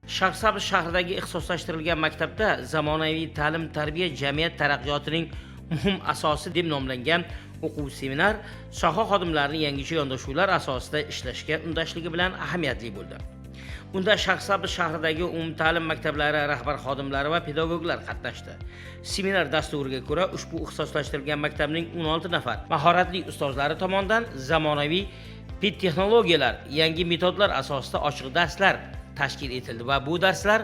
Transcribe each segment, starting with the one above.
Shahrisabz shahridagi ixtisoslashtirilgan maktabda "Zamonaviy ta'lim tarbiya jamiyat taraqqiyotining muhim asosi" deb nomlangan o'quv seminar soha xodimlarini yangicha yondashuvlar asosida ishlashga undashligi bilan ahamiyatli bo'ldi. Unda Shahrisabz shahridagi umumta'lim maktablari rahbar xodimlari va pedagoglar qatnashdi. Seminar dasturiga ko'ra, ushbu ixtisoslashtirilgan maktabning 16 nafar mahoratli ustozlari tomonidan zamonaviy pedtexnologiyalar, yangi metodlar asosida ochiq darslar tashkil etildi va bu darslar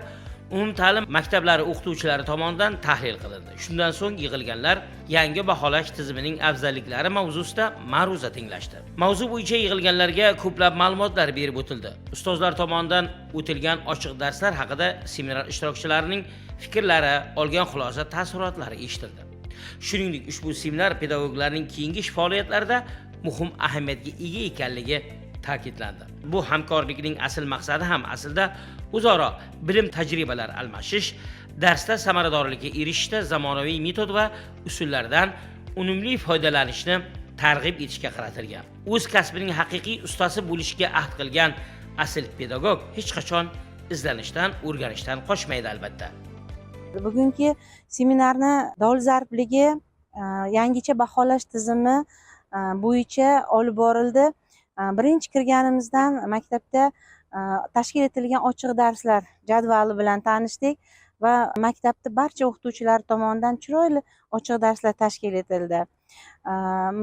umumta'lim maktablari o'qituvchilari tomonidan tahlil qilindi. Shundan so'ng yig'ilganlar yangi baholash tizimining afzalliklari mavzusida ma'ruza tinglashdi. Mavzu bo'yicha yig'ilganlarga ko'plab ma'lumotlar berib o'tildi. Ustozlar tomonidan o'tilgan ochiq darslar haqida seminar ishtirokchilarining fikrlari, olgan xulosa taassurotlari eshitildi. Shuningdek, ushbu seminar pedagoglarning keyingi ish faoliyatlarida muhim ahamiyatga ega ekanligi ta'kidlandi. Bu hamkorlikning asl maqsadi ham aslida o'zaro bilim, tajribalar almashish, darsda samaradorlikka erishishda zamonaviy metod va usullardan unumli foydalanishni targ'ib etishga qaratilgan. O'z kasbining haqiqiy ustasi bo'lishga ahd qilgan asl pedagog hech qachon izlanishdan, o'rganishdan qochmaydi, albatta. Bugungi seminarni dolzarbligi yangicha baholash tizimi bo'yicha olib borildi. Birinchi kirganimizdan maktabda tashkil etilgan ochiq darslar jadvali bilan tanishdik va maktabda barcha o'qituvchilar tomonidan chiroyli ochiq darslar tashkil etildi.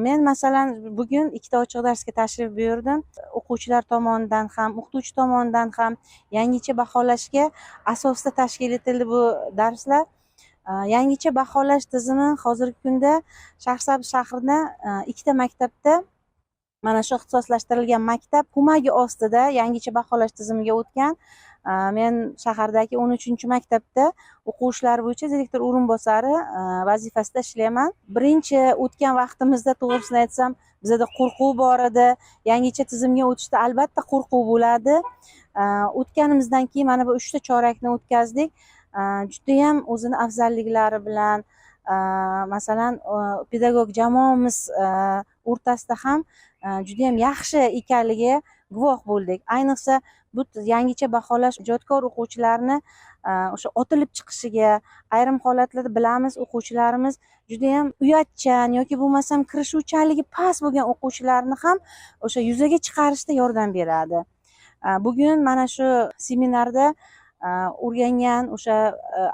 Men, masalan, bugun ikkita ochiq darsga tashrif buyurdim. O'quvchilar tomonidan ham, o'qituvchi tomonidan ham yangicha baholashga asosda tashkil etildi bu darslar. Yangicha baholash tizimi hozirgi kunda Shahrisabz shahrida ikkita maktabda, mana shu ixtisoslashtirilgan maktab ko'magi ostida yangicha baholash tizimiga o'tgan. Men shahardagi 13-maktabda o'quv ishlari bo'yicha direktor o'rinbosari vazifasida ishlayman. Birinchi o'tgan vaqtimizda, to'g'risini aytsam, bizada qo'rquv bor edi. Yangicha tizimga o'tishda albatta qo'rquv bo'ladi. O'tganimizdan keyin mana bu uchta chorakni o'tkazdik. Judayam o'zini afzalliklari bilan, masalan, pedagog jamoamiz o'rtasida ham judayam yaxshi ekanligiga guvoh bo'ldik. Ayniqsa, bu yangicha baholash ijodkor o'quvchilarni o'sha otilib chiqishiga. Ayrim holatlarda bilamiz, o'quvchilarimiz judayam uyatchan yoki bo'lmasam kirishuvchanligi past bo'lgan o'quvchilarni ham o'sha yuzaga chiqarishda yordam beradi. Bugun mana shu seminarda o'rgangan, o'sha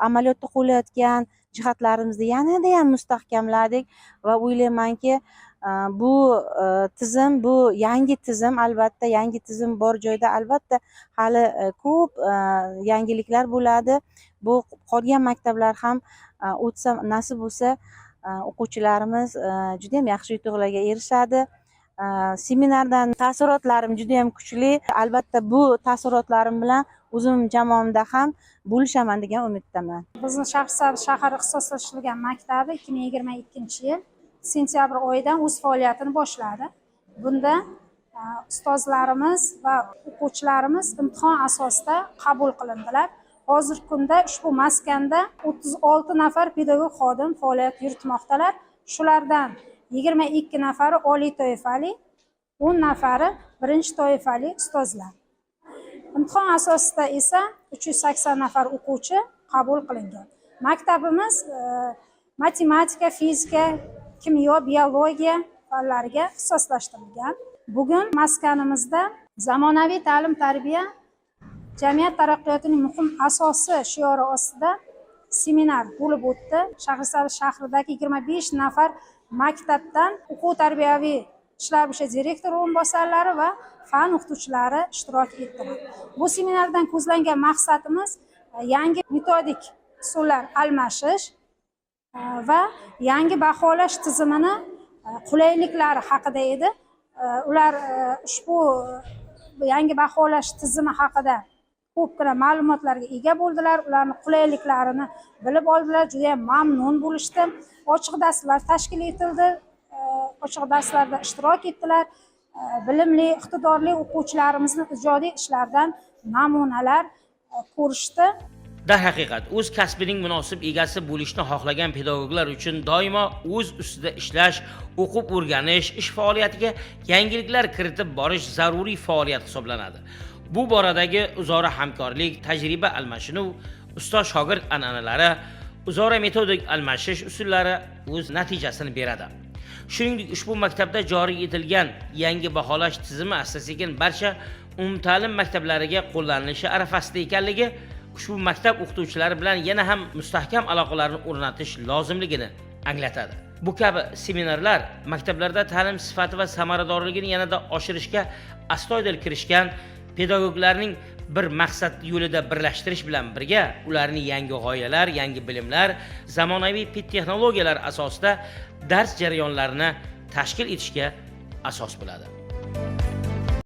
amaliyotda qo'llayotgan jihatlarimizni yanadayam mustahkamladik va o'ylaymanki, bu tizim, bu yangi tizim, albatta, yangi tizim bor joyda albatta hali ko'p yangiliklar bo'ladi. Bu qolgan maktablar ham o'tsa, nasib bo'lsa, o'quvchilarimiz judayam yaxshi yutuqlarga erishadi. Seminardan taassurotlarim judayam kuchli. Albatta, bu taassurotlarim bilan o'zim jamoamda ham bo'lishaman degan umiddaman. Bizni Shahrisabz shahar ixtisoslashtirilgan maktabi 2022-yil sentyabr oyidan o'z faoliyatini boshladi. Bunda ustozlarimiz va o'quvchilarimiz imtihon asosida qabul qilindilar. Hozirgi kunda ushbu maskanda 36 nafar pedagog xodim faoliyat yuritmoqdalar. Shulardan 22 nafari oliy toifali, 10 nafari birinchi toifali ustozlar. Imtihon asosida esa 380 nafar o'quvchi qabul qilingan. Maktabimiz matematika, fizika, kimyo, biologiya fanlariga ixtisoslashtirilgan. Bugun maskanimizda "Zamonaviy ta'lim tarbiya jamiyat taraqqiyotining muhim asosi" shiori ostida seminar bo'lib o'tdi. Shahrisabz shahridagi 25 nafar maktabdan o'quv tarbiyaviy ishlar bo'yicha direktor o'rinbosarlari va fan o'qituvchilari ishtirok etdilar. Bu seminardan ko'zlangan maqsadimiz yangi metodik usullar almashish va yangi baholash tizimini qulayliklari haqida edi. Ular ushbu yangi baholash tizimi haqida ko'pgina ma'lumotlarga ega bo'ldilar, ularni qulayliklarini bilib oldilar, judayam mamnun bo'lishdi. Ochiq darslar tashkil etildi, ochiq darslarda ishtirok etdilar. Bilimli, iqtidorli o'quvchilarimizni ijodiy ishlaridan namunalar ko'rishdi. Darhaqiqat, o'z kasbining munosib egasi bo'lishni xohlagan pedagoglar uchun doimo o'z ustida ishlash, o'qib o'rganish, ish faoliyatiga yangiliklar kiritib borish zaruriy faoliyat hisoblanadi. Bu boradagi o'zaro hamkorlik, tajriba almashinuv, ustoz shogird an'analari, o'zaro metodik almashish usullari o'z natijasini beradi. Shuningdek, ushbu maktabda joriy etilgan yangi baholash tizimi asta-sekin barcha umumta'lim maktablariga qo'llanilishi arafasida ekanligi ushbu maktab o'qituvchilari bilan yana ham mustahkam aloqalarni o'rnatish lozimligini anglatadi. Bu kabi seminarlar maktablarda ta'lim sifati va samaradorligini yanada oshirishga astoydil kirishgan pedagoglarning bir maqsad yo'lida birlashtirish bilan birga ularni yangi g'oyalar, yangi bilimlar, zamonaviy texnologiyalar asosida dars jarayonlarini tashkil etishga asos bo'ladi.